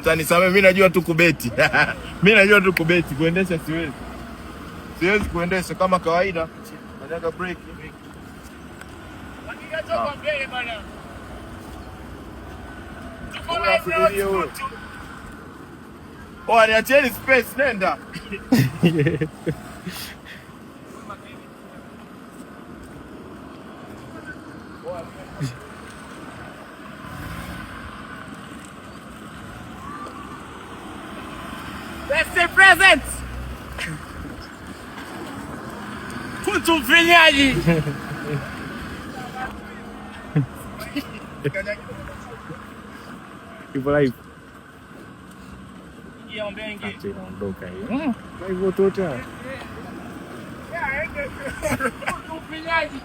Mtanisamehe, mimi najua tu kubeti. Mimi najua tu kubeti, kuendesha siwezi. Siwezi kuendesha kama kawaida. Kanyaga breki. Unafikiria wewe. Oh, niachieni space, nenda. Let's say present. Kutu mfinyaji. Ipo live. Acha inaondoka hiyo. Live watoto. Kutu mfinyaji.